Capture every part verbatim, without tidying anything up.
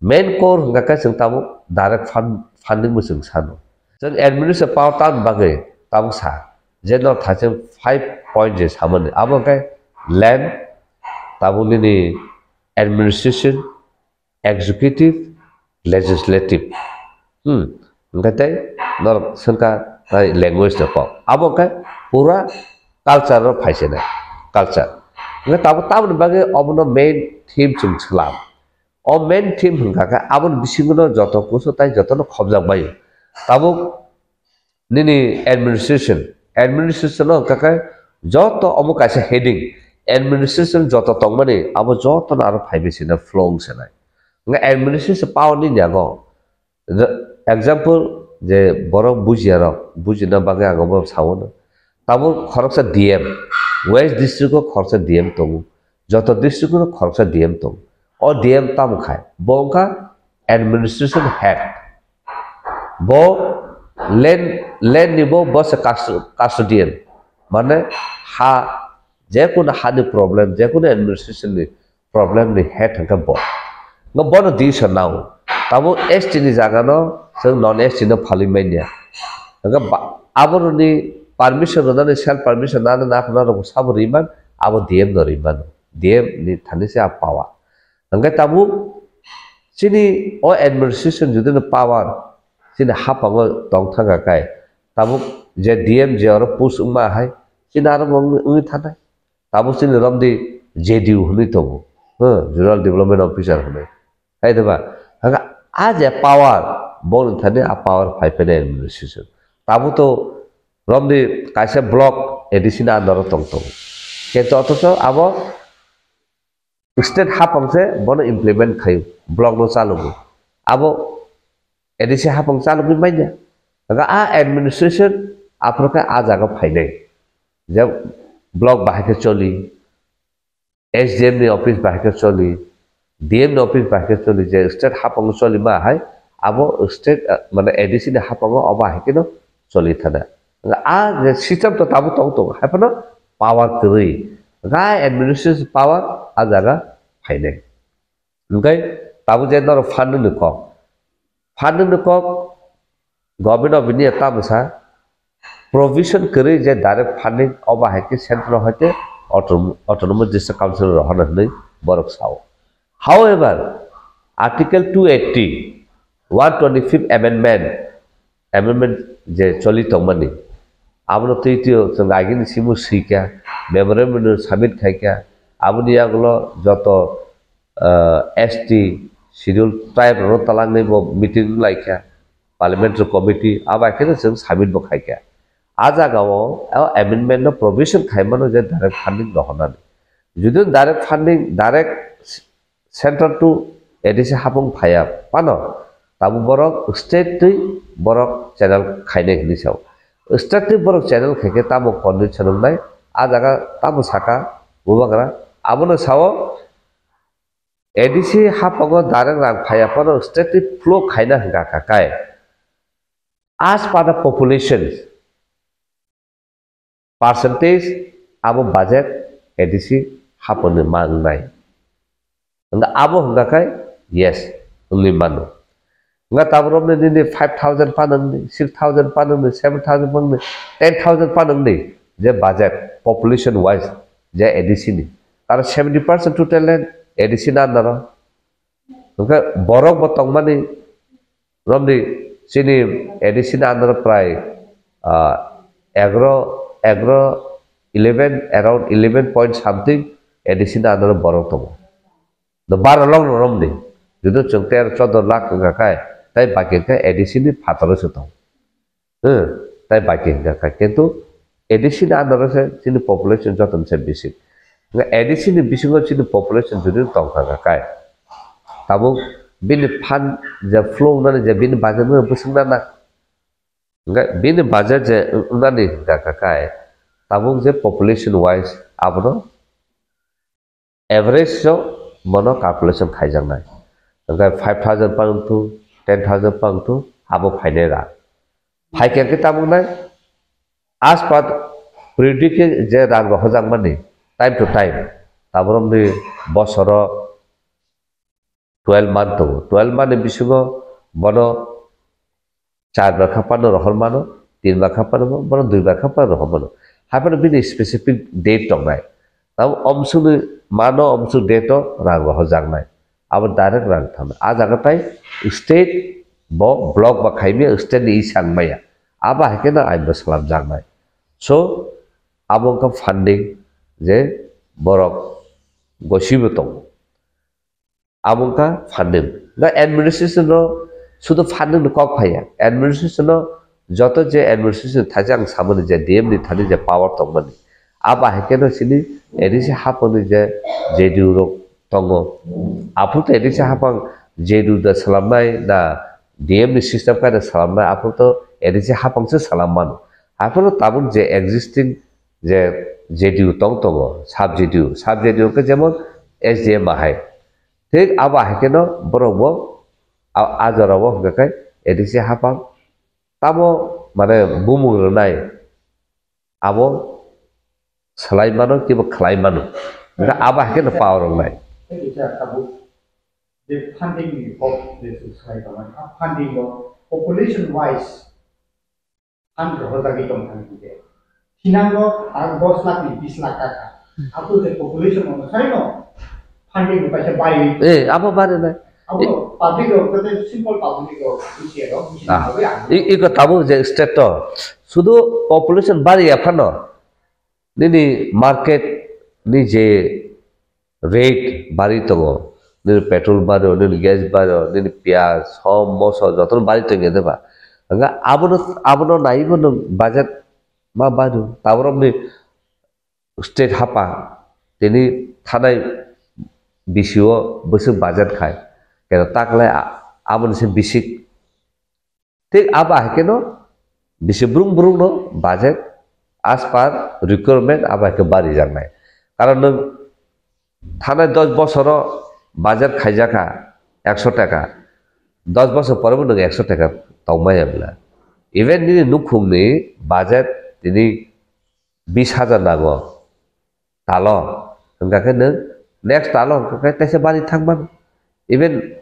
Main core hwnkha khe chwng tabuk direct fund, funding bo chwng sano. Chwng administration power tamni bagwi tabuk sa. Je no thaise five point je samani. Abo hwnkhe land, tabuk nini administration, executive, legislative. Hmm. Hwnkhe tei norok swngkha tei language no kok. Abo hwnkhe pura culture ro phaisinai. Culture. Hwnkhe tabuk tamni bagwi obono main theme chwng swlam. O main theme hwnkha khe aboni bisingo no joto kusu tai joto no khobjak baio. Tabuk nini administration, administration no hwnkha khe joto omo kaisa heading, administration joto tongmani abo joto no aro phaibai sina flow wng sinai. Hwnkhe administration power ni yago. Example, je borok bujiyarok, bujina bagwi ang obo sao no. Tabuk khoroksa D M, West district o khoroksa D M tongo, joto district o khoroksa D M tongo. O D M tamo khai? Bo wngkha administration head. Bo land, land ni bo, bo se custo-, custodian. Mane ha, je kono ha ni problem, je kono administration ni problem ni head hwnkhe bo. Nga bono decision nao. Tamo S T ni jaga no chwng non S T no phalwi manya. Hwnkhe ba-, aboroni permission rwnani, self permission nana naphana rok sabo riman, abo D M no riman. D M ni thani se a power. Hwnkhe tabuk chini o administration jodi no power chini hapango tong thangkha kai, tabuk je D M je oro post wngma hai chini aro bo wngwi, wngwi thanai. Tabuk chini romdi J D O hwnwi tongo, huh, Zonal Development Officer hwnwi. Hai diba? Hwnkhe a je power, boni thani a power phai phai nai administration. Tabuk to romdi kaisa block A D C ni under o tong tongo. Kintu othocho abo state hapang se bono implement khaio, block no chalogo. Abo A D C hapang chalogwi manya. Hwnkhe a administration aphuru khe a jaga phainai. Je block bahai khe choli, S D M ni office bahai khe choli, D M ni office bahai khe choli, je state hapang choli ma hai, abo state, ah, mane A D C ni hapango obo hai kheno choli thana. A je system to tabuk tong tongo, hai phano power kwrwi. Gai administration power a jaga phainai. Hwnkhe tabuk je norok funding ni kok. Funding ni kok, Government of India tamo sa provision kwrwi je direct funding obo hai khe central hoite auto-, autonomous district council rohorna hwnwi borok sao. However, Article two eighty, one twenty-fifth amendment, amendment je choli tongmani, abono twi twi chwng agini simi swikha, memorandum submit khaikha, aboni yagulo joto, ah, S T schedule tribe rokno talangwi bo meeting wnglaikha. Parliamentary Committee, abo hai kheno chwng submit bo khaikha. A jagao, o amendment no provision khaimano je direct funding rohornani. Jodi direct funding, direct central to A D C hapung phaiya phano, tabuk borok state twi borok channel khainai hinwi sao. State twi borok channel khaikhe tamo condition wngnai, a jaga tamo saka bubagra, abono sao, A D C hapango direct rang phaiya phano state twi flow khaina hwnkha kha kai. As per the population percentage, abo budget A D C hapangni ma wngnai. Hwnkha abo hwnkha kha yes, wngwi mano. Hwnkha tabuk romni nini five thousand phano wngdi, six thousand phano wngdi, seven thousand phano wngdi, ten thousand phano wngdi, je budget population wise je A D C ni. Karon seventy percent total land A D C ni under o. Hwnkhe borok bo tongmani romdi chini A D C ni under o prai, ah, egaro, egaro, eleven, around eleven point something A D C ni under o borok tongo. Do baro long no romdi. Judu chwng tero chodo lakh wngkha khai, tai baki khe A D C ni phataro se tong. Hmm, tai baki hwnkha khai. Kintu A D C ni under o se chini population joto ni se bisi. Nga A D C ni bisingo chini population judu tongkha kha khai. Tabuk bini fund je flow nani je bini budget no bwswk nana. Nga bini budget je nani hwnkha kha khai. Tabuk je population wise abono average o bono calculation khaijaknai. Hwnkhe five thousand pang thu, ten thousand pang thu, abo phainai rang. Phaikhe khe tamo wngnai, as per periodic khe je rang rohorjakmani, time to time, taborokni bosoro twelve month tongo. Twelve month ni bisingo bono char bar kha pano rohor mano, tin bar kha pano, bono dui bar kha pano rohor mano. Hai phano bini specific date tongnai. Tamo omsukni mano omsuk date o rang rohorjaknai. Abo direct rang thangnai. A jaga tai state bo block ba khaimya state ni isang maya. Abo hai kheno ain bo salamjaknai. So, abo wngkha funding je borok gosibo tongo. Abo wngkha funding. Na administration no sudu funding no kok phaiya. Administration no joto je administration thaisa ang samani je D M ni thani je power tongmani. Abo hai kheno sini A D C hapangni je J D U rok tongo. Aphuru to A D C hapang J D U da salamnai na D M ni system kai da salamnai aphuru to A D C hapang se salam mano. Aphuru tabuk je existing je J D U tong tongo, sub J D U, sub J D U ke jemon S D M ahai. Thik abo hai kheno borok bo a, a jora o hwnkha khe A D C hapang tamo mane bumung rwnai abo swlai mano kibo khlai mano. Hwnkhe abo hai kheno power wngnai. Tei kisa tabuk je funding ni kok je swk swlai tongmani, a funding o population wise fund rohorjagwi tong thang khe. Thinango ar dos lakh ni bis lakh taka. Apo je population ono sari no funding ni paisa bari. Eh, abo bari nai. Abo public rok, tei simple public rok, B C A rok, B C A Ah. rok, ya. I, iko tabuk je state to. Sudu population bari ya phano. Nini market ni je rate bari tongo, nini petrol bari, nini gas bari, nini piyaj, som, moso, jotono bari tongo de ba. Hwnkhe abono, abono naibo nwng budget ma bari, taborokni state hapa, tini thanai B C O bwswk budget khai, keno taklai a-, aboni se bisik. Thik abo hai kheno bisi brung brung no budget as per requirement abo hai khe bari jaknai. Karon nwng thanai dos bosoro budget khaijakha ekso taka, dos bosor pore bo nwng ekso taka tongmaya bwla. Even nini nukhungni budget tini bis hajar nango talo, hwnkha khe nwng next talo hwnkha khe teisa bari thangmano. Even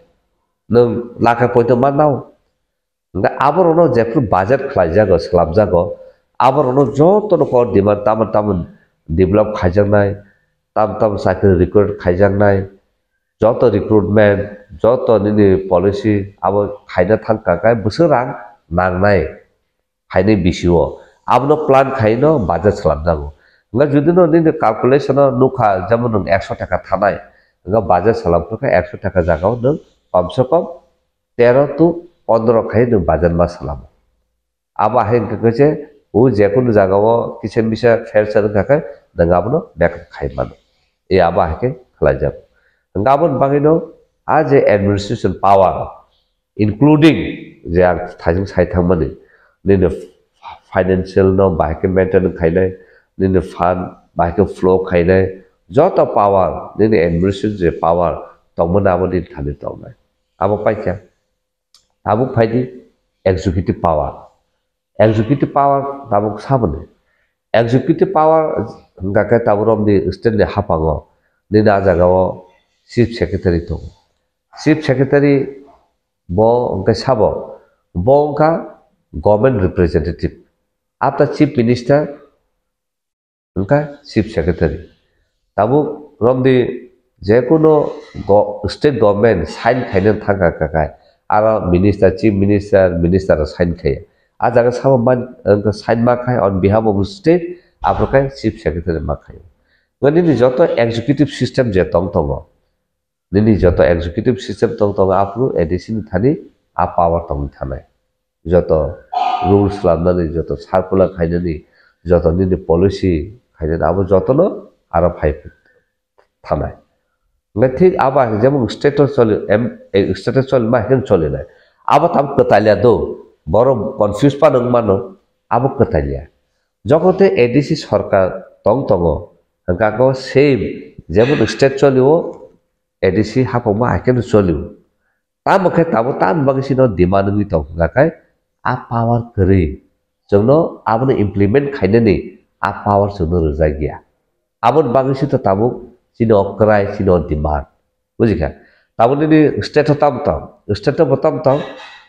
nwng lakha poito mannao. Hwnkhe aborokno jephru budget khlaijago, swlamjago, aborokno jotono kok demand tamo tamo develop khaijaknai, tamo tamo chakri recruit khaijaknai, joto recruitment, joto nini policy abo khaina thangkha khe bwswk rang nangnai. Phainai B C O. Abono plan khaino budget swlamjago. Hwnkhe judino nini calculation o nukha, jemon nwng ekso taka thanai, hwnkhe budget swlamkha ekso taka jagao nwng komse kom tero to pondro khai nwng budget ma swlamo. Abo hai hwnkhe khe se o jekunu jagao kisa misa phersa wngkha khe nwng abono backup khai mano. E abo hai khe khlaijago. Hwnkhe aboni bagwino a je administration power, including je ang thaijwng sai thangmani, nini financial no bahai khe maintain khainai, nini fund bahai khe flow khainai, joto power, nini administrative je power tongmani abo nini thani tongnai. Abo paikha. Tabuk phaidi executive power. Executive power tabuk saboni. Executive power hwnkha khe tabuk romni state ni haphango nini a jagao chief secretary tongo. Chief secretary bo hwnkhe sabo, bo wngkha government representative. After chief minister, wngkha chief secretary. Tabuk romdi jekuno go-, state government sign khaina thangkha kakai, aro minister, chief minister, minister rok sign khaiya. A jaga sabo man, wngkha sign ma khai on behalf of state, aphuru khai chief secretary ma khai. Nini joto executive system je tong tongo, nini joto executive system tong tongo, aphuru A D C ni thani a power tongwi thanai. Joto rules lamnani, joto circular khainani, joto nini policy khainani, abo jotono aro phai thanai. Hwnkhe thik abo hai jemon state o choli, em, eh, state o choli ma hai khe choli nai. Abo tam kwtalya do, borok confuse pa nwng mano, abo kwtalya. Jokote A D C sorkar tong tongo, hwnkhe ako same jemon state choli o, A D C hapokma hai kheno cholio. Tamo khe tabuk tamni bagwi chini demand wngwi tong kha khe a power kwrwi. Chwngno abono implement khainani a power chwngno rwjak ya. Aboni bagwi se to tabuk chini o kwrai, chini o demand. Buji kha? Abo nini state o tam tong, state o bo tam tong,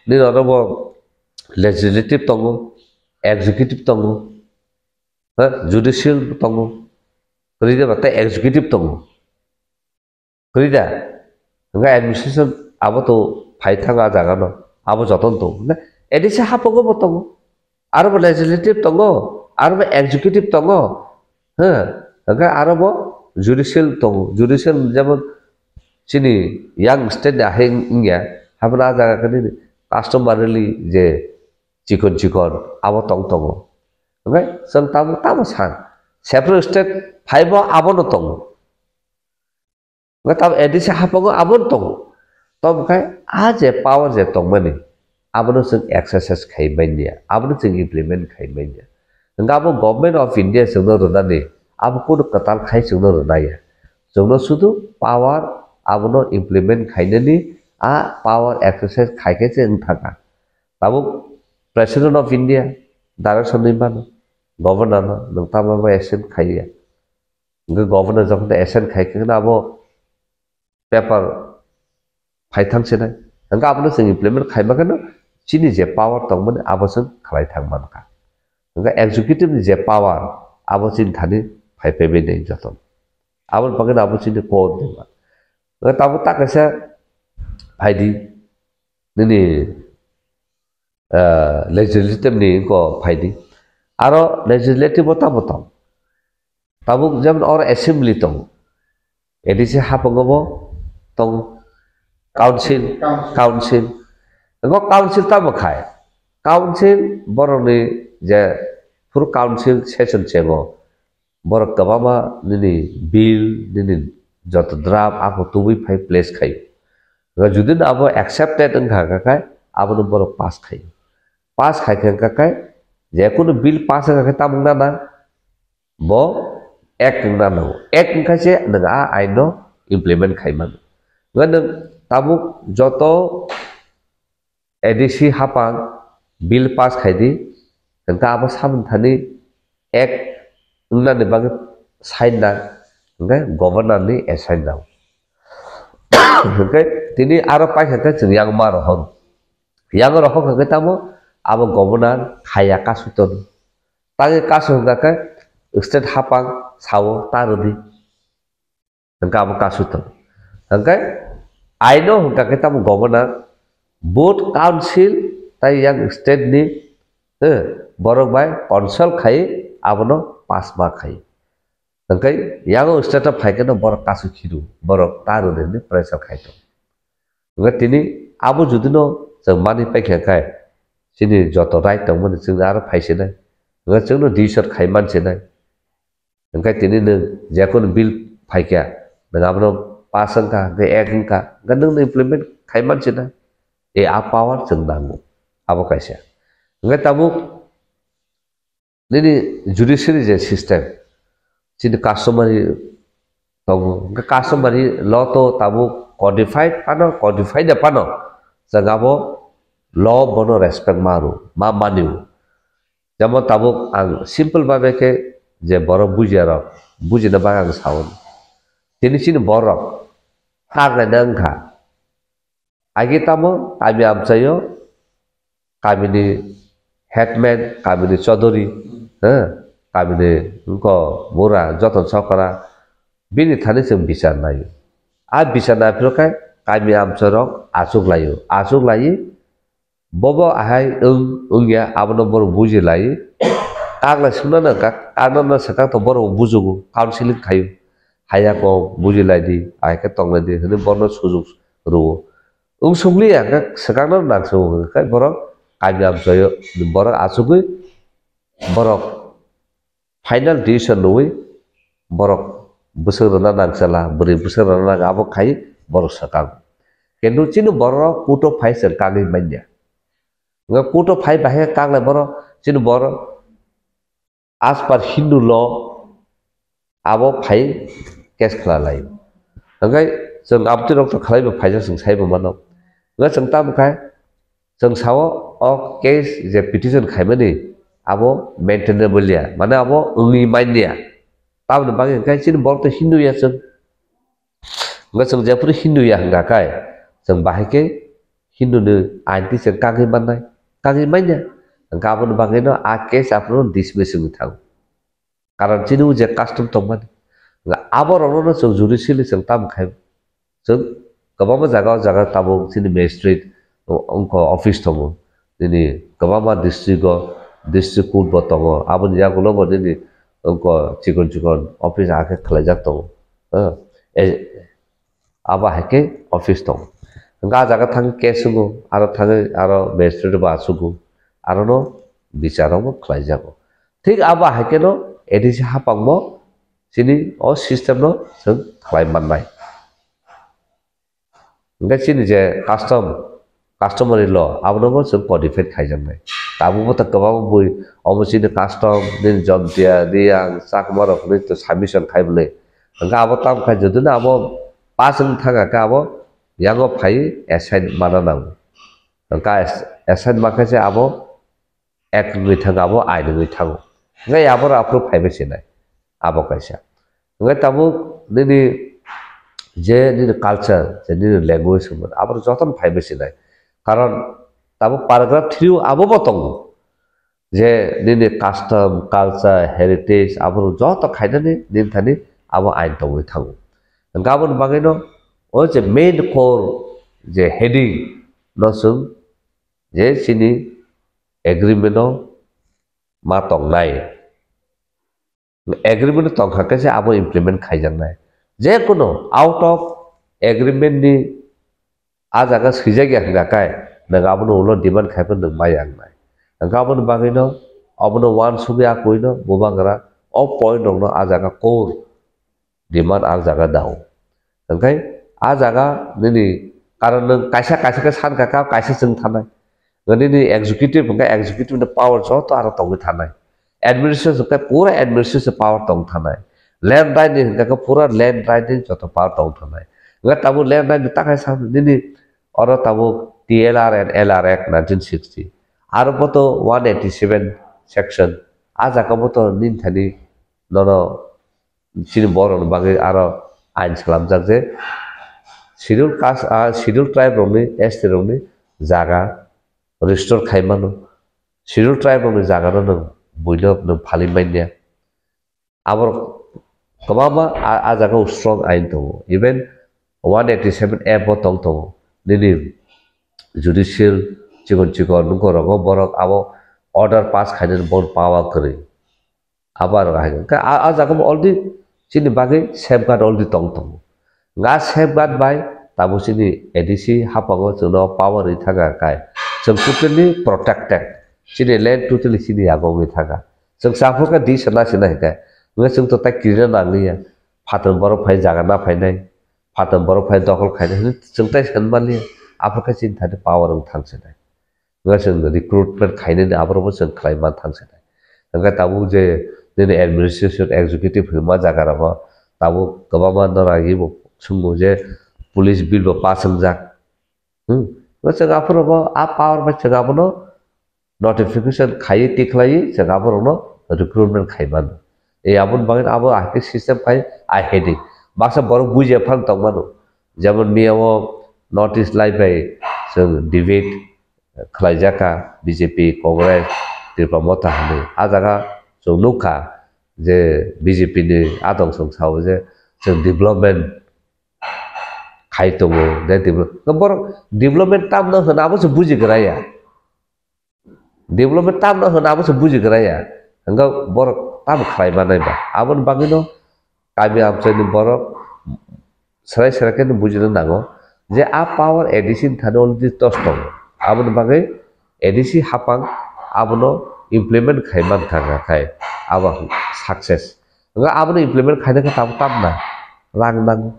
nini oro bo legislative tongo, executive tongo, ha, judicial tongo, kwrwi de ba tei executive tongo. Kwrwi da? Hwnka administration abo to phai thang a jaga no, abo joto no tongo. A D C haphongo bo tongo, aro bo legislative tongo, aro bo executive tongo, ha, hwnka aro bo judicial tongo. Judicial jemon chini yang state ni ahai wngya, haphano a jaga khe nini customarily je chikon chikon abo tong tongo. Hwnka chwng tamo, tamo san. Separate state phaibo abono tongo. Hwnka tamo A D C haphongo abono tongo. Tamo khai a je power je tongmani, abono chwng exercise khai manya, abono chwng implement khai manya. Hwnka abo Government of India chwngno rwnani, abo kunu kwtal khai chwngno rwnaya. Chwngno sudu power abono implement khainani, a power exercise khai khe se wng thaka. Tabuk President of India direction ni mano, Governor no, nwng tamo bai assent khaiya. Hwnkhe Governor jokhon assent khai khe abo paper phai thang sinai. Hwnkhe abono chwng implement khaima kheno chini je power tongmani abo chwng khlai thang mankha. Hwnkhe executive ni je power abo chini thani phai phaibai nai joto. Aboni bagwi abo chini core dima. Hwnkhe tabuk ta kaisa phaidi nini, ah, legislative ni ko phaidi. Aro legislative o tamo tong. Tabuk jemon oro assembly tongo. A D C haphongo bo tongo. Council, council. Ego council tamo khai. Council borokni je phuru council session chengo. Borok kwbangma nini bill, nini joto draft ako tubui phai place khai. Jodi no abo accepted wngkha khe abono borok pass khai. Pass khai khe wngkha khe, je kunu bill pass wngkha khe tamo wngna nang, bo act wngna nango. Act wngkha se nwng a ain no implement khai mano. Nwng tabuk joto A D C haphang bill pass khai di, hwnkhe abo samung thani act wngnani bagwi sign nang, hwnkhe governor ni assign nang. Hwnkhe tini aro paikha khe chwng yang ma rohor. Yang rohor hwnkhe tamo abo governor khaya kasu tono. Tangwi kasu hwnkha khe state haphang sao ta rwdi. Hwnkhe abo kasu tong. Hwnkhe aino hwnkha khe tamo governor, both council tai yang state ni, eh, borok bai consult khai abono pass ma khai. Hwnkhe yang state o phai khe no borok kasu khiru, borok ta rwdi hwnwi pressure khai tong. Hwnkhe tini abo jodi no chwng manwi paikha khe chini joto right tongmani chwng aro phai sinai. Hwnkhe chwngno decision khai man sinai. Hwnkhe tini nwng jekunu bill phaikha, nwng abono pass wngkha, hwnkhe act wngkha, hwnkhe nwngno implement khai man sinai. E a power chwng nango, abo kaisa. Hwnkhe tabuk nini judiciary je system, chini customary tongo, hwnkhe customary law to tabuk codified phano, codified de phano, chwng abo law bono respect ma rw, ma mani o. Jemon tabuk ang simple babe khe je borok bujiya rok, bujina bagwi ang sao. Tini chini borok kaglaina wngkha. Agi tamo kami amchaio, kamini headman, kamini chodori, ha, kamini wngko bura, joton sokora, bini thani chwng bichar naio. A bichar naiphuru khe kami amchairok achuk laio, achuk laiwi Bobo ahai wng, wngya, abono borok buji lai. Kagla swngnano ka-, kanano swkang to borok bujugo, counseling khaio. Haya kok buji lai di, ahai khe tong lai di, hwnwi borno sujuk rwo. Wng sukliya, hwnkhe swkangno nang swngo, hwnkhe borok kami amchaio, borok achugwi borok final decision rwwi borok bwswk rwna nang chala, bwrwi bwswk rwna nang abo khai borok swkang. Kintu chini borok court o phai chwng kagwi manya. Hwnkhe court o phai bahai khe kaglai borok chini borok as per Hindu law abo phai case khlai lai. Hwnkhe chwng abtwi rok to khlai bo phaijak chwng sai bo mano. Hwnkhe chwng tamo khai Chwng sao, o case je petition khaimani, abo maintainable ya, mane abo wngwi man ya. Tamoni bagwi hwnkhe chini borok to Hindu ya chwng. Hwnkhe chwng jephuru Hindu ya hwnkha khe, chwng bahai khe Hindu ni ain twi chwng kagwi mannai, kagwi manya. Hwnkhe aboni bagwino a case aphuru dismiss wngwi thango. Karon chini o je custom tongmani. Hwnkhe aborokno chwng judicially chwng tamo khai. Chwng kwbangma jaga, o jaga tabuk chini magistrate, o-, wngkha office tongo. Nini kwbangma district o, district court bo tongo. Aboni yagulo bo nini wngkha chikon chikon office hakhe khwlaijak tongo. Eh, eh, abo hai khe office tongo. Hwnkhe a jaga thangwi case wngo, aro thangwi aro magistrate bo achukgo, arono bichar rokbo khwlaijago. Thik abo hai kheno A D C haphangbo chini o system no chwng khlai mannai. Hwnkhe chini je custom, customary law, abono bo chwng codified khaijaknai. Tabukbo ta kwbangma bui, omo chini custom, nini Jontia, Riyang, Chakma rokni to submission khai bwlwi. Hwnkhe abo tamo khai jodi no abo pass wng thang khe abo yango phai assign mana nango. Hwnkhe as-, assign ma khe se abo act wngwi thango, abo ain wngwi thango. Hwnkhe aboro aphuru phaibai sinai, abo kaisa. Hwnkhe tabuk nini je nini culture, je nini language hwnba, aboro jotono phaibai sinai. Karon tabuk paragraph three o abobo tongo. Je nini custom, culture, heritage, aboro joto khainani nini thani abo ain tongwi thango. Hwnkhe aboni bagwino o je main core je heading no chwng je chini agreement o ma tongnai. Agreement tongkha khe se abo implement khaijaknai. Je kono out of agreement ni a jaga swijak ya hwnkha khe, nwng abono ulo demand khai phano nwng ma ya wngnai. Hwnkhe aboni bagwino obono uansugwi a kuino bubagra o point rokno a jaga core demand a jaga dao. Hwnkhe a jaga nini, karon nwng kaisa kaisa khe san kha, kaisa chwng thanai. Nini executive hwnkhe executive ni power joto aro tongwi thanai. Administration hwnkhe pura administration power tong thanai. Land right ni hwnkhe pura land right ni joto power tong thanai. Hwnkhe tabuk land right ni takhai sa nini oro tabuk T L R and L R Act nineteen sixty. Aro bo to one eighty seven section. A jaga bo to nini thani nono chini borokni bagwi aro ain swnamjak je schedule caste, ah, schedule tribe rokni, S T rokni jaga restore khai mano. Schedule tribe rokni jaga no nwng buino nwng phalwi manya. Aborok kwbangma a, a jaga o strong ain tongo. Even one eighty seven A bo tong tongo. Nini judicial chikon chikon nokho rogo borok abo order pass khainani bon power kwrwi. Abo aro hai khe a, a jaga bo already chini bagwi safeguard already tong tongo. Nga safeguard bai tabuk chini A D C haphango chwngno power rwi thangkha khai chwng totally protected. Chini land totally chini yago wngwi thangkha. Chwng saphurkha di sana sina hwnkhe. Hwnkhe chwng to tai kirina nangliya. Phatar borok phai jaga na phainai. Phatar borok phai dokhol khainai hwnwi chwng tai sanmaliya. Aphurkhe chini thani power wng thang sinai. Hwnkhe chwng recruitment khainani aborokbo chwng khlai man thang sinai. Hwnkhe tabuk je nini administration executive hinma jaga rogo tabuk kwbangma noragwi bo swngo je police bill bo pass wngjak. Hmm. Hwnkhe chwng aphuru bo a power bai chwng abono notification khaiwi tikhlaiwi chwng aborokno recruitment khai mano. E aboni bagwi abo ahai khe system khai ahedi. Baksa borok bujiya phano tongmano. Jemon miya o North East Live bai chwng debate khlaijak kha B J P, Congress, Tipra Motha hinwi. A jaga chwng nukha je B J P ni adong chwng sao je chwng development khai tongo, de develop-, borok development tamno hwna abo se buji gra ya. Development tamno hwna abo se buji gra ya. Hwnkhe borok tamo khlai manai ba. Aboni bagwino kami amchaini borok serai serai khe bujina nango je a power A D C ni thani already tos tongo. Aboni bagwi A D C haphang abono implement khai man thangkha khai abo success. Hwnkhe abono implement khaina khe tabuk tamna rang nango.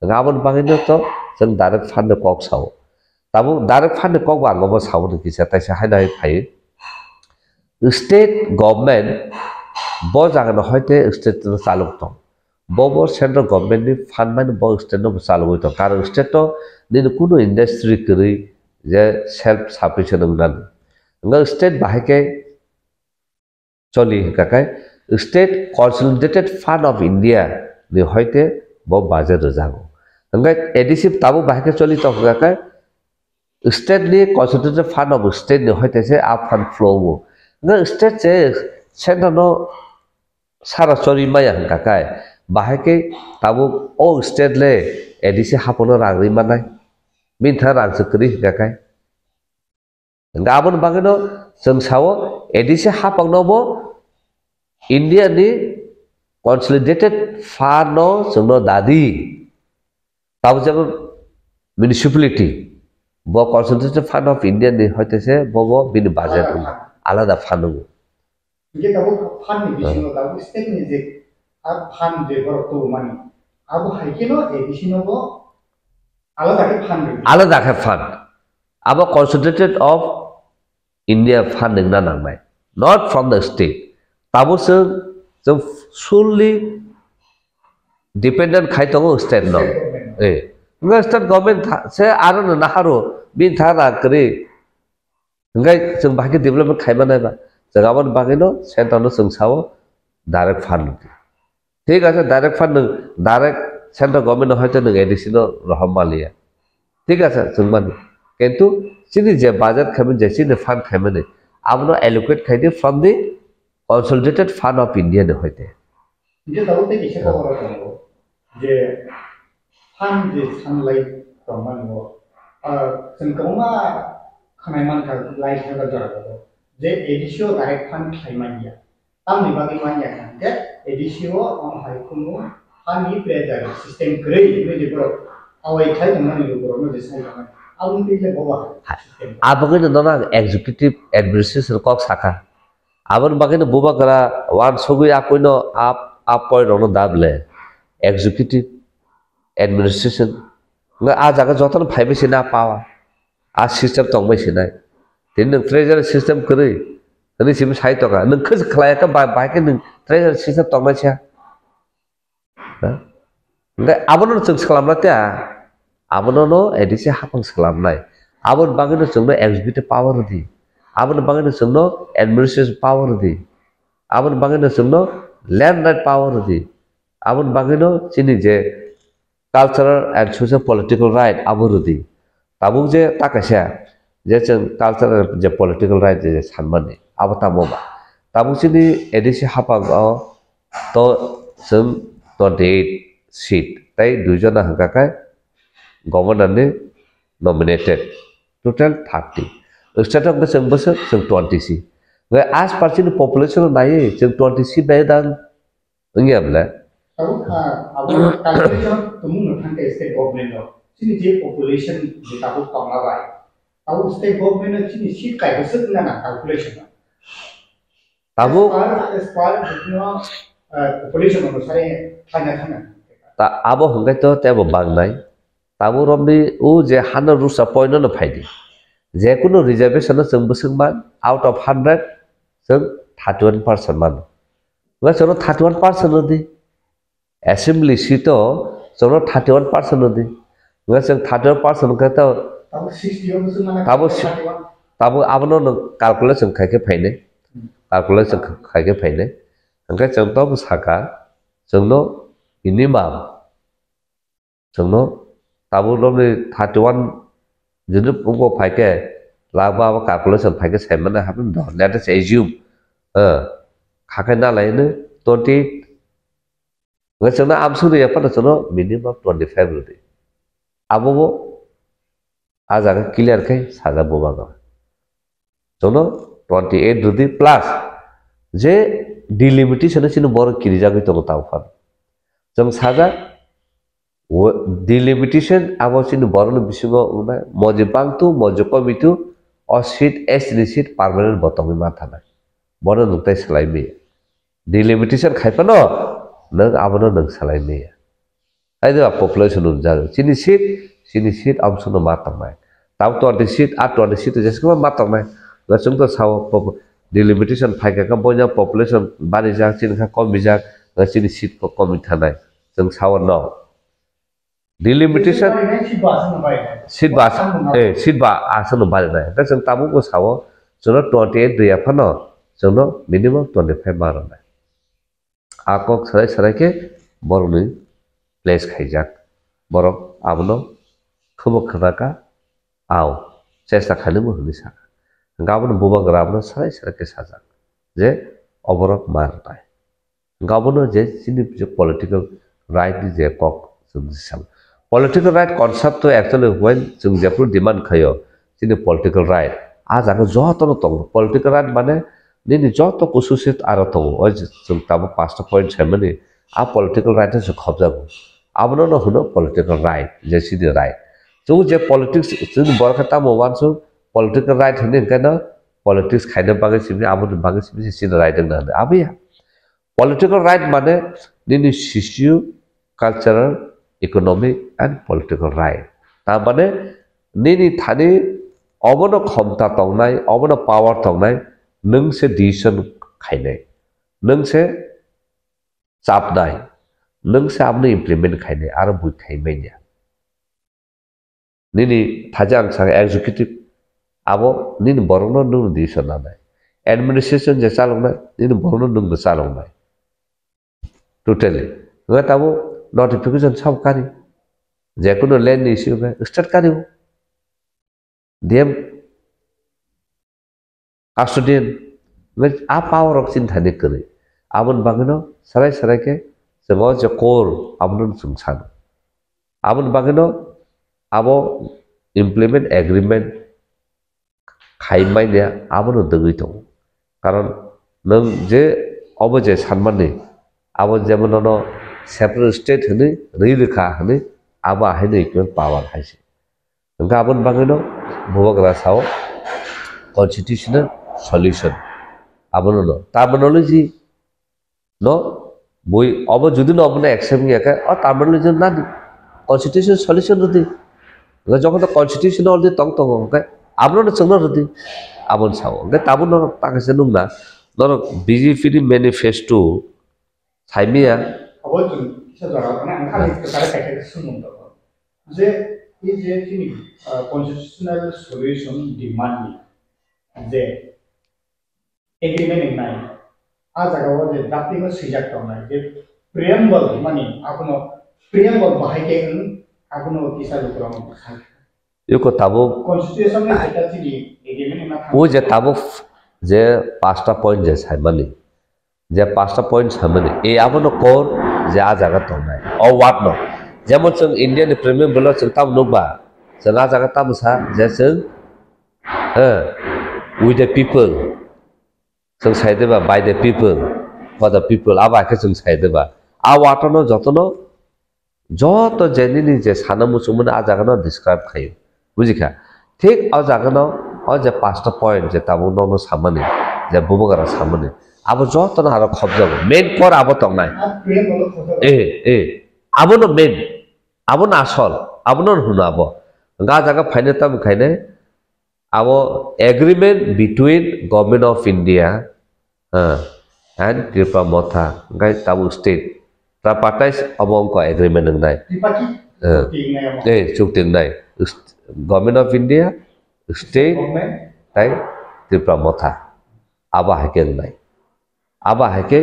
Hwnkhe aboni bagwino to chwng direct fund ni kok sao. Tabuk direct fund ni kok bo ang obo sao ni kisa taisa haino hai phai. State government bo jaga no hoite state no chalok tong. Bo bo central government ni fund bai no bo state no bo chalogwi tong. Karon state to nini kunu industry kwrwi je self sufficient wng nani. Hwnkhe state bahai khe choli hwnkha khe State Consolidated Fund of India ni hoite bo budget rwjago. Hwnkhe A D C tabuk bahai khe choli tong hwnkha khe state ni concentrated fund of state ni hoite se a fund flow o. Hwnkhe state se central no sara chori maya hwnkha khe bahai khe tabuk o state le A D C hapung no rang ri manai. Bini thang rang se kwrwi hwnkha khe. Hwnkhe aboni bagwino chwng sao A D C hapang no bo India ni consolidated fund no chwngno dadi. Tabuk jemon municipality bo consolidated fund of India ni hoite se bo bo bini budget wng alada fund wng. Hingke tabuk fund ni bisingo tabuk state ni je a fund je borok tubumani abo hai khe no A D C no bo alada khe fund rwdi. Alada khe fund. Abo consolidated of India fund wngna nangnai, not from the state. Tabuk chwng, chwng solely dependent khai tongo state no. State government. Eh. Hwnkhe state government tha-, se aro no naharo, bini thang rang kwrwi. Hwnkhe chwng bahai khe development khai manai ba. Chwng aboni bagwi no central no chwng sao direct fund. Thik ase, direct fund nwng, direct central government no hoite nwng A D C no rohor maliya. Thik ase, chwng mani. Kintu chini je budget khaimani, je chini fund khaimani, abono allocate khaidi from the consolidated fund of India ni hoite. Hingke tabuk tei kisa khobor tongo je fund je sanlai tongmani bo, ah, chwng kwbangma khwnai mankha lai thangkha jora jora je A D C o direct fund khlai manya. Tamni bagwi manya hwnkhe A D C o omo hai khunu hani pressure system kwrwi hinwi je borok awai khai tongmani rw borokno je sai tongmani. Aboni twi le bobo hai system. Aboni no nono ang executive administration kok sakha. Aboni bagwi no bubagra wansugwi akwino a, a point rokno dable executive administration. Nga a jaga jotono phaibai se na power. A system tongbai sinai. Tini nwng treasury system kwrwi. Hwnwi simi sai tongkha. Nwng khis khlai kha ba-, bahai khe nwng treasury system tongnai siya. Ha? Hwnkhe abono chwng swlamna tei a, abono no A D C hapang swlamnai. Aboni bagwino chwngno executive power rwdi. Aboni bagwino chwngno administration power rwdi. Aboni bagwino chwngno land right power rwdi. Aboni bagwino chini je cultural and socio-political right abo rwdi. Tabuk je ta kaisa je chwng cultural je political right je sanmani abo tamo ba. Tabuk chini A D C hapang o to chwng twenty eight seat tei dui jona hwnkha khe governor ni nominated, total thirty. State o chwng bwswk chwng twenty seat. As per chini population naiwi chwng twenty seat naiwi dang Wngya bwle? Tabuk, ah, abo calculation tumung no thangkhe state government no. Chini je population je tabuk tongma bai. Tabuk state government no chini seat kai bwswk wngna na calculation no. Tabuk as per, as per bwswkno, ah, population onusare thangna thangna. Ta abo hwnkhe to tebo bangnai. Tabuk romni o je hundred rusa point no phaidi. Je kunu reservation no chwng bwswk man, out of hundred chwng thirty one percent mano. Nga chwngno thirty one percent rwdi. Assembly seat o chwngno thirty one percent rwdi. Nga chwng thirty one percent wngkha to Tabuk sixty o bwswk mana tabuk si-, thirty one. Tabuk abono nwng calculation khai khe phainai. Hmm. Calculation khai khe phainai. Hwnkhe chwng to bwsaka chwngno minimum Chwngno tabuk romni thirty one jodi wngbo phaikhe, lagba abo calculation phaikhe saimano haphano do, let us assume, eh, khakhai nalaino twenty eight. Hwnkhe chwngno amswk rwya phano chwngno minimum twenty five rwdi. Abobo ah jaga clear khe sajak bubagra. Chwngno twenty eight rwdi plus je delimitation chini borok kirijagwi tongo tabuk phano. Chwng sajak, Wo-, delimitation abo chini borokni bisingo wngnai, moji bangtu, moji komitu, o seat, S T ni seat permanent bo tongwi ma thanai. Bono nwng tai swlai maya. Delimitation khai phano nwng abono nwng swlai maya. Hai de ba population nungjak. Chini seat, chini seat amsono ma tongnai. Tamo twenty seat, a twenty seat jesukma ma tongnai. Nga chwng to sao pop-, delimitation phaikha kha boina population barijak, chini kha komijak, nga chini seat ko komi thanai. Chwng sao no. Delimitation. Seat ba aswk no bai nai. Seat ba aswk, eh, seat ba aswk no bai nai. Hwnkhe chwng tabuk bo sao, chwngno twenty eight rwya phano, chwngno minimum twenty five ma rwnai. A kok sarai sarai khe borokni place khaijak. Borok abono khebo khwnaka, ao chesta khainaibo hwnwi sakha. Hwnkhe abono bubagra abono sarai sarai khe sajak je oborok ma rwnai. Hwnkhe abono je chini je political right ni je kok chwng sal. Political right concept to actually when chwng jephru demand khaio chini political right, a jaga jotono tongo. Political right mane nini joto kusu sit aro tongo. O je chwng tabuk pasta point saimani, a political right se khobjago. Abono no hwno political right, je chini right. Chwng je politics, chini borok khe tamo uansuk political right hwnwi hwnkhe no politics khaina bagwi simi, aboni bagwi simi se chini right wngna hwnwi. Abo ya. Political right mane nini socio cultural, economic and political right. Ta mane nini thani obono khomta tongnai, obono power tongnai, nwng se decision khainai, nwng se chapnai, nwng se abono implement khainai, aro bui khai manya. Nini thaja ang saka executive, abo nini borokno nwng decision nanai. Administration je chaloknai, nini borokno nwng bo chaloknai. Totally. Hwnkhe tabuk notification sabo kari. Jekunu land ni issue khe state kari o. D M custodian. Hwnkhe a power rok chini thani kwrwi. Aboni bagwino sarai sarai khe chwng o je core abono chwng sano. Aboni bagwino abo implement agreement khai manya abono dwgwi tongo. Karon nwng je obo je sanmani abo jemon nono separate state hwnwi rwi rwkha hwnwi abo ahaino equal power hai se. Hwnkhe aboni bagwino bubagra sao constitutional solution. Abono no terminology no bui obo judi no obono accept wngya khe o terminology nani constitutional solution rwdi. Hwnkhe jokhon to constitution already tong tongo hwnkhe abono no chwngno rwdi. Aboni sao hwnkhe tabuk norok ta kaisa nukna norok B J P ni manifesto saimaya. Abo chwng kisa jora rokno ang khali kwcharo kaisa khe swngmung tongo. Je, e je chini, ah, constitutional solution demand ni je agreement wngnai, a jaga o je drafting o swijak tongnai je preamble hwnmani abono preamble bahai khe wng abono kisa lukurok sai. Eko tabuk constitution ni jeta chini agreement wngna thang. O je tabuk je pasta point je saimani, je pasta point samani, e abono core je a jaga tongnai, o word no. Jemon chwng India ni preamble o chwng tamo nukba, chwng a jaga tamo sa, je chwng, eh, with the people, chwng sai de ba, by the people, for the people, abo hai khe chwng sai de ba. A word no jotono Joto je nini je sana muchungmani a jaga no describe khaio. Bujikha? Thik o jaga no o je pasta point je tabuk nono samani, je bubagra samani, abo joto no aro khobjago. Main core abo tongnai. A preamble o khobjago. Eh, eh. Abo no main. Abo no asol. Abo no hwno abo. Hwnkhe a jaga phaina tamo khainai. Abo agreement between Government of India, ah, and Tipra Motha, hwnkhe tabuk state. Tripartite abo wngkha agreement wngnai. Tripaki. Ah. Chukti wngnai amo. Eh, chukti wngnai. St-, Government of India, state, government, tai Tipra Motha. Abo hai khe wngnai. Abo hai khe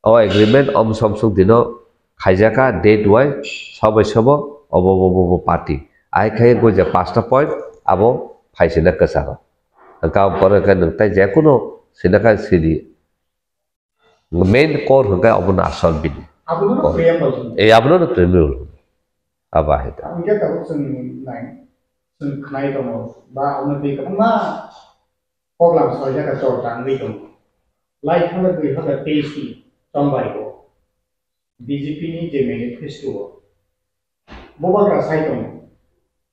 O agreement omsok omsok dino khaijaka date wise sobo sobo obo bo bo bo party. Ai khai go je pasta point abo phaisina kwcharo. Hwnkha pore khe nwng tai jekuno sina kha sidi. Main core hwnkha obo no asol bini. Abono no preamble hwno. Eh, abono no preamble hwno. Abo hai ta. Hwnkhe tabuk chwng nai, chwng khnai tongo, ba abono twi kwbangma koklam saijak kha chorcha wngwi tongo. Lai thangkhe dui hazar teis ni chongbai o B J P ni je manifesto o bubagra sai tongo,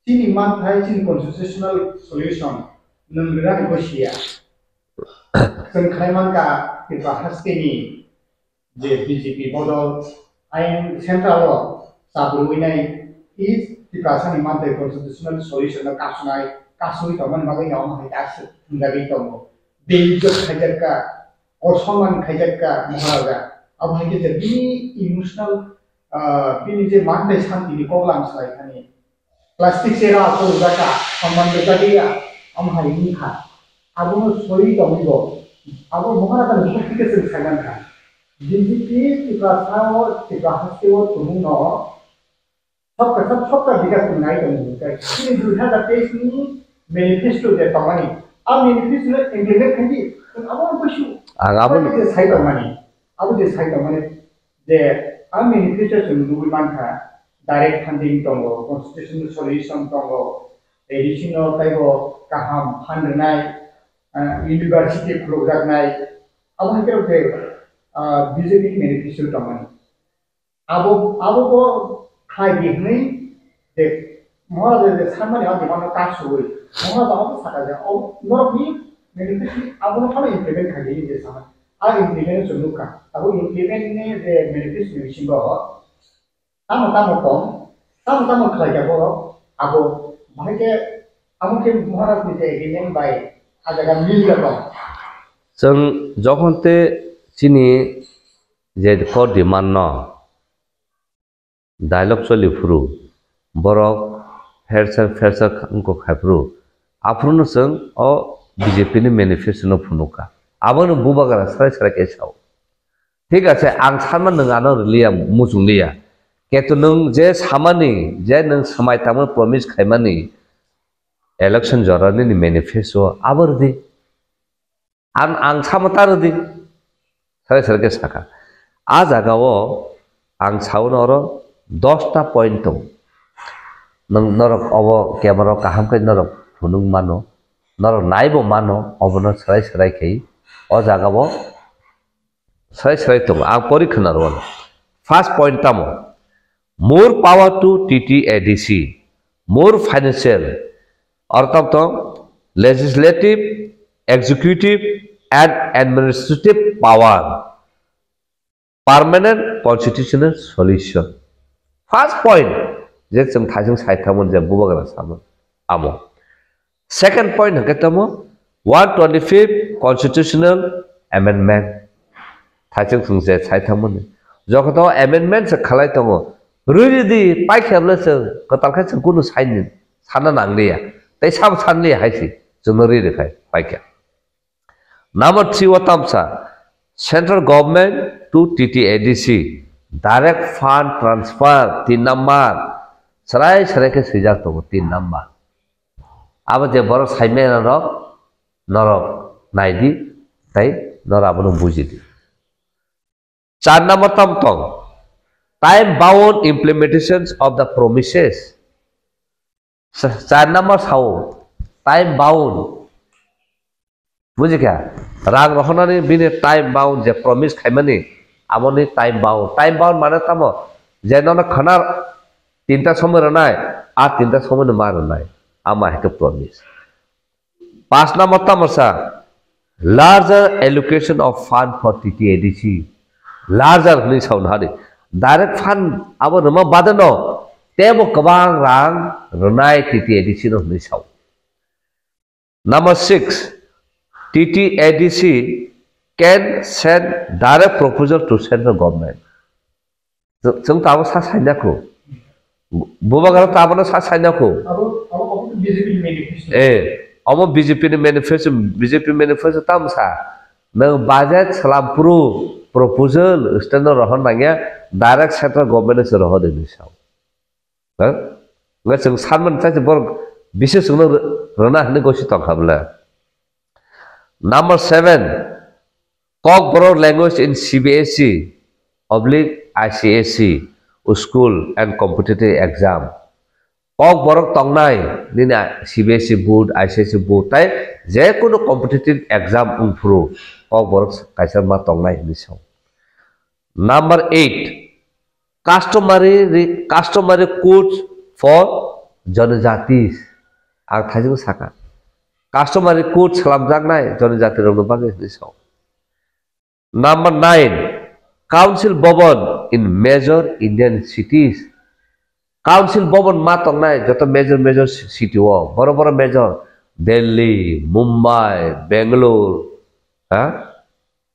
chini manthai, chini constitutional solution nwng rwna ni bo siya. Chwng khlai mankha Tripura haste ni je B J P bodol ayang central o chabrwi nai, East Tiprasa ni manthai constitutional solution no kasnai, kasui tongmani bagwi no omo hai ta aswk thwngjagwi tongo. Beizzot khaijak kha, osonman khaijak kha Maharaja. Abo hai khe je bini emotional, ah, bini je manthai santi ni koklam salai thani, plastic chair o achuk rwjak kha, samman rwjak ya, omo hai wng kha. Abono soi tongwi bo, abo Maharaja ni bwkhak thike chwng sai man kha. B J P Tiprasa o, Tipra haste o tumung no Sabka sab, sabka bikas ni nai tong ni kai. Ini dui hazar teis ni manifesto je tongmani. A manifesto no implement khaidi, abo no kusu. Ang abo no je sai tongmani. Abo je sai tongmani. Je a manifesto chwng nugwi mankha, direct funding tongo, constitutional solution tongo, A D C no taibo kaham fund rwnai, ah, university khulukjaknai. Abo hai khe je, ah, B J P ni manifesto tongmani. Abo, abo bo khlai di hwnwi de, Maharaj de sanmani abo demand no ta suwi. Maharaj abo saka je, o norokni manifesto abono phano implement khai di je sama. A implement chwng nukha. Abo implement ni je manifesto ni bisingo tamo tamo tong, tamo tamo khlai ya borok, abo bahai khe amo khe Maharaj ni je agreement bai a jaga mil ya tong. Chwng jokhon te chini je core demand no dialogue choli phuru, borok phersa phersa wngkok khai phuru, aphuru no chwng o B J P ni manifesto no phunukha. Abono bubagra sarai sarai khe sao. Thik ase, ang sanma nwng ano rwliya, muchung liya. Keto nwng je samani, je nwng swmai tangmani promise khaimani, election jora nini manifesto abo rwdi. Ang, ang samo ta rwdi. Sarai sarai khe sakha. A jaga o ang sao no oro dosta point tongo. Nwng norok obo camera o kaham khe norok phunuk mano, norok naibo mano, obono sarai sarai khe o jaga o sarai sarai tongo. Ang pori khwna rwno. First point tamo? More power to T T A D C. More financial. Oro tamo tong legislative, executive and administrative power. Permanent constitutional solution. First point, je chwng thaising sai thamon je bubagra samon amo. Second point hwnkhe tamo one twenty-fifth constitutional amendment. Thaising chwng je sai thamon. Jokhon to amendment se khalai tongo. Rwi ridi paikhe bwle chwng kwtal khe chwng kunu saini sana nangliya. Tei sabo sanliya hai si chwngno rwi rwkhai paikhe. Number three o tamsa, central government to T T A D C, direct fund transfer, tin number, sarai sarai khe swijak tongo, tin number. Abo je borok saimai rok, norok naidi, tei norok abono bujidi. Char number tam tong, time bound implementations of the promises. Sa-, char number sao, time bound. Bujikha? Rang rohornani bini time bound je promise khaimani, aboni time bound. Time bound mane tamo? Je nono khwna tinta somoi rwnai, a tinta somoi no ma rwnai. Ama hai khe promise. Pas number tamo sa, larger allocation of fund for T T A D C. Larger hwnwi sao nahadi. Direct fund abo rwma badeno tebo kwbang rang rwnai T T A D C no hwnwi sao. Number six, T T A D C can send direct proposal to central government. Chwng, chwng to abo sa saina kho. Bubagra to abono sa saina kho. Abo, abo, abo to B J P ni manifesto. Eh, abo B J P ni manifesto, B J P manifesto tam sa. Nwng budget swlampuru proposal state no rohor nangya, direct central government no se rohor de hinwi sao. Ha? Nga chwng sanmani tei borok bisi chwngno rw-, rwna hinwi gosi tongkha bwle. Number seven, Kokborok language in C B S E oblique I C S E school and competitive exam. Kokborok tongnai nini C B S E board, I C S E board, tai je kunu competitive exam wngphuru Kokborok kaisa ma tongnai hinwi sao. Number eight, customary re-, customary codes for janajatis. Ang thaisingno sakha. Customary code swlamjaknai janajati rokni bagwi hinwi sao. Number nine, council bhavan in major Indian cities. Council bhavan ma tongnai joto major major ci-, city o, boro boro major, Delhi, Mumbai, Bangalore, ha?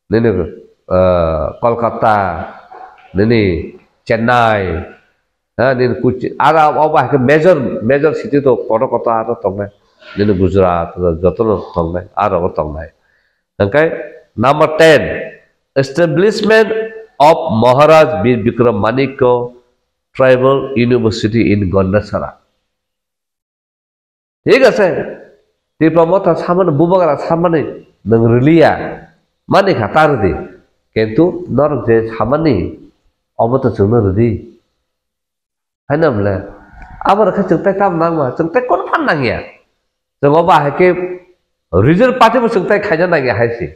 Nini, ah, Kolkata, nini Chennai, ha, nini Kochi, aro abo hai khe major, major city to koto koto aro tongnai. Nini Gujarat, jotono tongnai, aro bo tongnai. Hwnkhe number ten, establishment of Maharaj Bir Bikram Manikya Tribal University in Gandachara. Thik ase, Tipra Motha samani, Bubagra samani nwng rwliya, mani kha ta rwdi. Kintu norok je samani, obo to chwngno rwdi. Haino bole, abo rwkhe chwng tei tamo nangma, chwng tei kono phan nangya. Chwng obo hai khe regional party bo chwng tei khaina nangya hai se.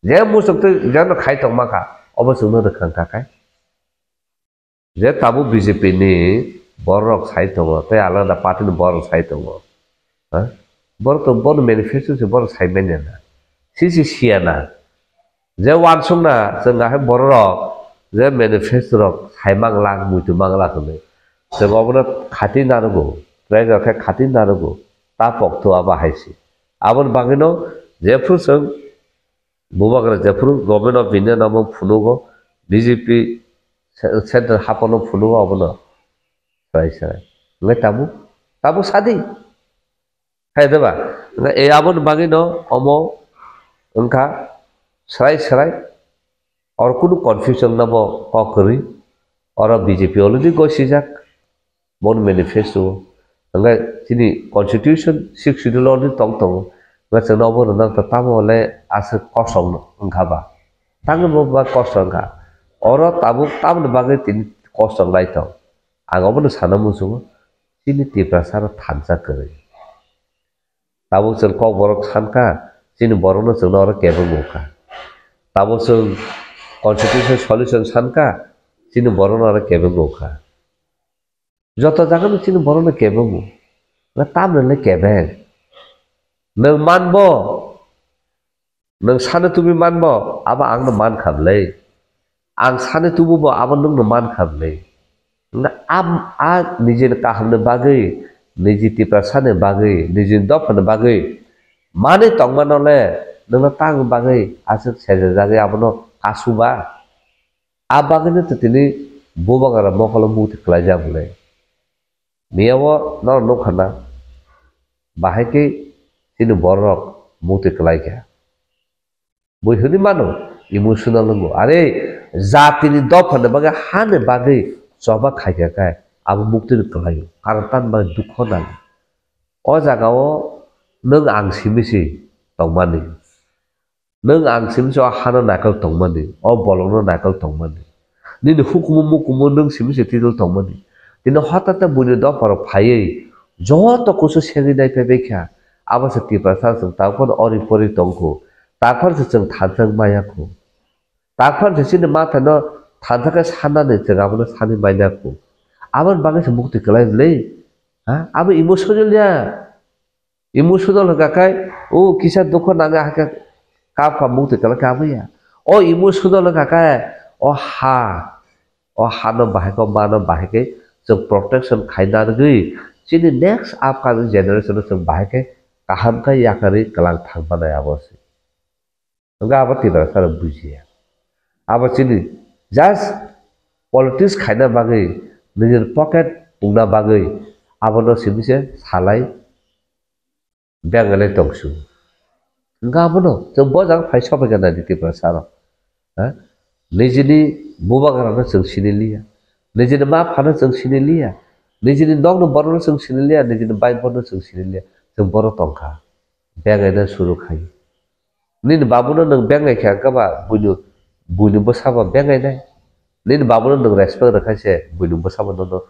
Je muchung tei jeno khai tongma kha, obo chwngno rwkha wngkha khe. Je tabuk B J P ni borok sai tongo, tei alada party ni borok sai tongo. Ha? Borok to bono manifesto se borok sai manya na. Sisi siya na. Je wansuk na, chwng ahai borok rok, je manifesto rok sai mangla, muitu mangla hwnwi. Chwng obono khati narugo, tei rok khe khati narugo, ta pokto abo hai se. Aboni bagwino jephru chwng Bubagra jephru Government of India no omo phunugo, B J P ce-, central haphano phunugo obono. Srai srai. Hwnkhe tabuk, tabuk sadi. Hai de ba? Hwnkhe e aboni bagwino omo wngkha srai srai. Oro kunu confusion nabo kok kwrwi. Oro B J P already gosijak. Boni manifesto o. Hwnkhe chini constitution sixth schedule o already tong tongo. Hwnkhe chwngno obo rwna wngkha tamo le aswk kosong wngkha ba. Tangwi bo ba kosto wngkha. Oro tabuk tamoni bagwi tini kosto wng lai tong. Ang obono sana muchungo, chini Tiprasa rok thansa kwrwi. Tabuk chwng Kokborok sankha, chini borokno chwngno oro kebengmung kha. Tabuk chwng constitution solution sankha, chini borokno oro kebengmung kha. Joto jagano chini borokno kebengmung. Na tamrwle kebeng. Nwng manbo, nwng sani tubi manbo, abo angno mankha bwle. Ang sani tububo abo nwngno mankha bwle. Hwnkhe a, a nijini kahamni bagwi, niji Tiprasani bagwi, nijini dophani bagwi manwi tongmanole nwngno tangni bagwi aswk sejajagwi abono kasuba. A bagwino to tini Bubagra mokolo mukti kwlaijak bwle. Miyao norok nukha na, bahai khe chini bororok mukti kwlaikha. Bui hwnwi mano, emotional wngo. Are, jatini dophani bagwi, hani bagwi choba khaikha khe, abo muktino kwlaio. Karon tamni bagwi dukho nango. O jagao nwng ang simi se tongmani. Nwng ang simi se o hano naikol tongmani, o bolongno naikol tongmani. Nini hukumu mukumu nwng simi se titol tongmani. Tini hotate buini dopharok phaiwi joto kusu segwi naiphaibai kha. Abo se Tiprasa chwng tabuk phano ori pori tongkhu. Tarphar se chwng thansa wng maya khu. Tarphar se chini mathano thansa khe sanani chwng abono sani manya khu. Aboni bagwi se mukti kwlai bwle. Ha? Abo emotional ya. Emotional hwnkha khe, o kisa dukho nangya hakhe kap kap mukti kwlai khe abo ya. O emotional hwnkha khe, o ha, o hano bahai khe, o mano bahai khe chwng protection khaina rwgwi chini next upcoming generation no chwng bahai khe kaham khe yakarwi kwlang thang manai abo se. Hwnkhe abo Tiprasa rok bujiya. Abo chini just politics khaina bagwi, nijini pocket pungna bagwi abono simi se salai bengalai tongsu. Hwnkhe abono chwng bo jaga phai sopaikha nai di Tiprasa rok. Ha? Nijini bubagrano chwng sini liya. Nijini ma phano chwng sini liya. Nijini nokni borokno chwng sini liya, nijini bai bono chwng sini liya. Chwng borok tongkha. Bengaina suru khai. Nini babuno nwng bengai khe hwnkhe ba buini, buini bwsabo bengainai. Nini babuno nwng respect rwkha se buini bwsabo nono,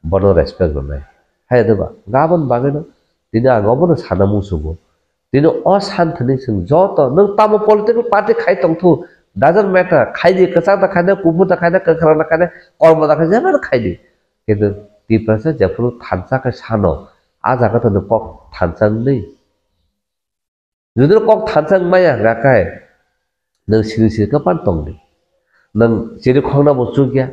bono respect rwnai. Hai de ba? Gabon bagwino tini ang obono sana muchungo. Tini o santhani chwng joto nwng tamo political party khai tongthu, doesn't matter. Khaidi, kwchak da khaina, kuphur da khaina, kwkhwrang da khaina, kormo da khaina, jemano khaidi. Kintu Tiprasa jephuru thansa khe sano, a jaga to nwng kok thansa wngwi. Jodi kok thansa wngmaya hwnkha khe, nwng siri siri khe pan tongdi. Nwng chiri khokna bo chukya,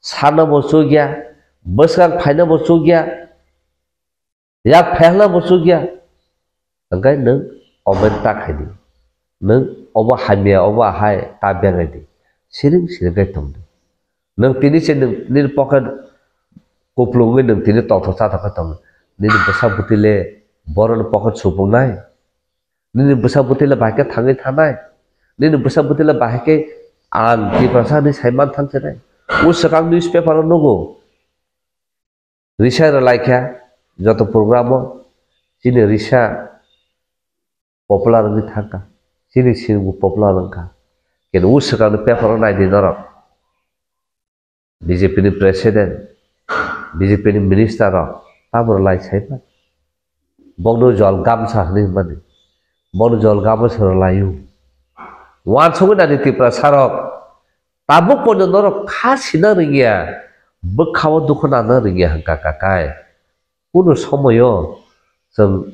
sana bo chukya, bwskang phaina bo chukya, yak phaina bo chukya. Hwnkhe nwng comment ta khaidi. Nwng obo hamya, obo ahai ta bengaidi. Siring siring khe tongdi. Nwng tini se nwng nini pocket kuplungwi nwng tini tongthok chathok khe tongo. Nini bwsa bwtwi le boroni pocket supungnai. Nini bwsa bwtwi le bahai khe thangwi thanai. Nini bwsa bwtwi le bahai khe ang Tiprasa hinwi sai man thang sinai. O swkang newspaper o nugo. Risa rwlaikha joto program o, chini risa popular wngwi thangkha, chini sirbo popular wngkha. Keno o swkangni paper o naidi norok, B J P ni president, B J P ni minister rok tamo rwlai saipa. Bokno jol gamsa hwnwi hwnmani, bokno jol gamsa rwlaio. Wansugwi nani Tiprasa rok, tabuk pono norok kha sina rwngya, bwkha o dukhu nana rwngya hwnkha kakai. Kunu somoyo chwng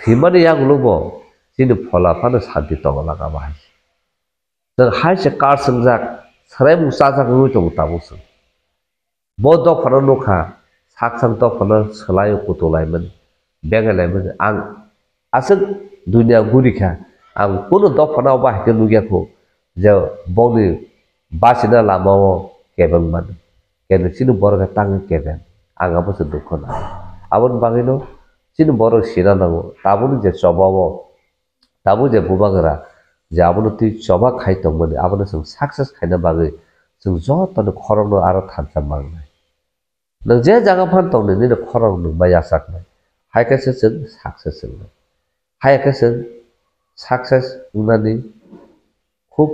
thwimani yagulo bo chini phola phano santi tongo laga bahai. Chwng hai se kar swngjak, swraimung chajak wngwi tongo tabuk chwng. Bo dophano nukha, sak sak dophano swlaio kutulaimani, bengailaimani. Ang aswk dunia gurikha, ang kunu dophano bahai khe nukya kho je bongni bachina lamao kebeng mano. Kene chini borok khe tangwi kebeng, ang abo se dukho nango. Aboni bagwino chini borok sina nango, tabukni je chobao, tabuk je bubagra je abono twi choba khai tongmani, abono chwng success khaina bagwi chwng jotoni khorokno aro thansa mangnai. Nwng je jaga phan tongni nini khorok nwng bai yachaknai, hai khe se chwng success wngnai. Hai khe chwng success wngnani khub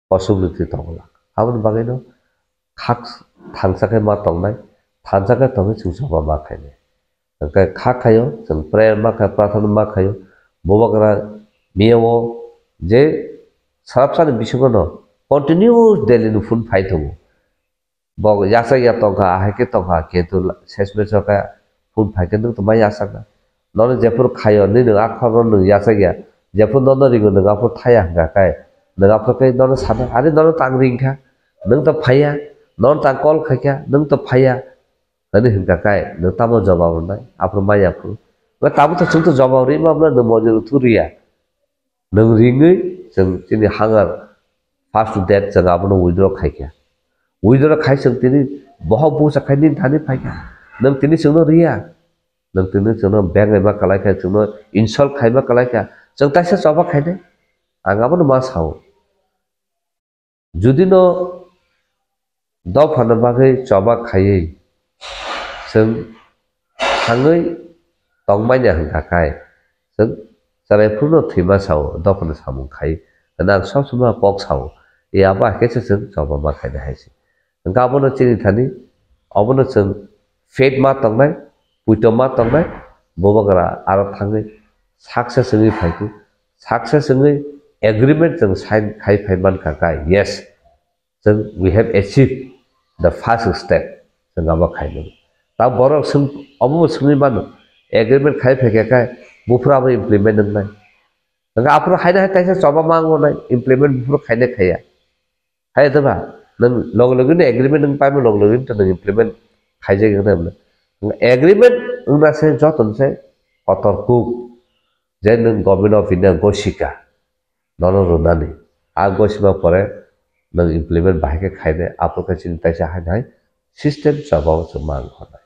possibility tongo. Aboni bagwino khak thansa khe ma tongnai, thansa khe tongwi chwng choba ma khainai. Hwnkhe kha khaio, chwng prayer ma khai, prarthana ma khaio, bubagra miyao je sarapsani bisingono continuous daily ni phone phai tongo. Bo yachak ya tongkha, ahai khe tongkha, kintu la-, sesme chokha phone phai khe nwng tongma yachakna. Nono jephuru khaio, nini akhorno nwng yachak ya, jephuru nono ringo nwng aphuru thaya hwnkha khe, nwng aphuru khe nono sana, "Are nono tang ringkha, nwng to phaiya, nono tang call khaikha, nwng to phaiya," hwnwi hwnkha khe, nwng tamo jobab rwnai, aphuru maya phuru. Ba tamo to chwng to jobab rwima bwle nwng mojol thu riya. Nwng ringwi chwng chini hunger first to death chwng abono withdraw khaikha. Withdraw khai chwng tini bohok busa khai nini thani phaikha. Nwng tini chwngno riya. Nwng tini chwngno benglaima kalaikha, chwngno insult khaima kalaikha. Chwng taisa choba khainai. Ang abono ma sao. Judino dophano bagwi choba khaiwi chwng thangwi tongmanya hwnkha khai, chwng chwrai phurno thwima sao, dophano samung khai hwnwi ang sob somoi kok sao. E abo hai khe se chwng choba ma khainai hai se. Hwnkhe abono chini thani, obono chwng faith ma tongnai, puito ma tongnai, bubagra aro thangwi success wngwi phaikhe, success wngwi agreement chwng sign khai phai mankha kha, yes, chwng we have achieved the first step, chwng abo khainai. Ta borok swng, obo swngwi mano, agreement khai phaikha kha, buphuru abo implement wngnai. Hwnkhe aphuru haino hai kaisa choba ma wngnai, implement buphuru khainai khaiya. Hai da ba, nwng loge loge ni agreement nwng paima loge loge ni to nwng implement khaijak wngnai bwle. Agreement wngna se joto ni se kotor kuk je nwng Government of India gosika nono rwnani. A gosima pore nwng implement bahai khe khainai, aphuru khe chini taisa haino hai system choba o chwng ma wngkha na.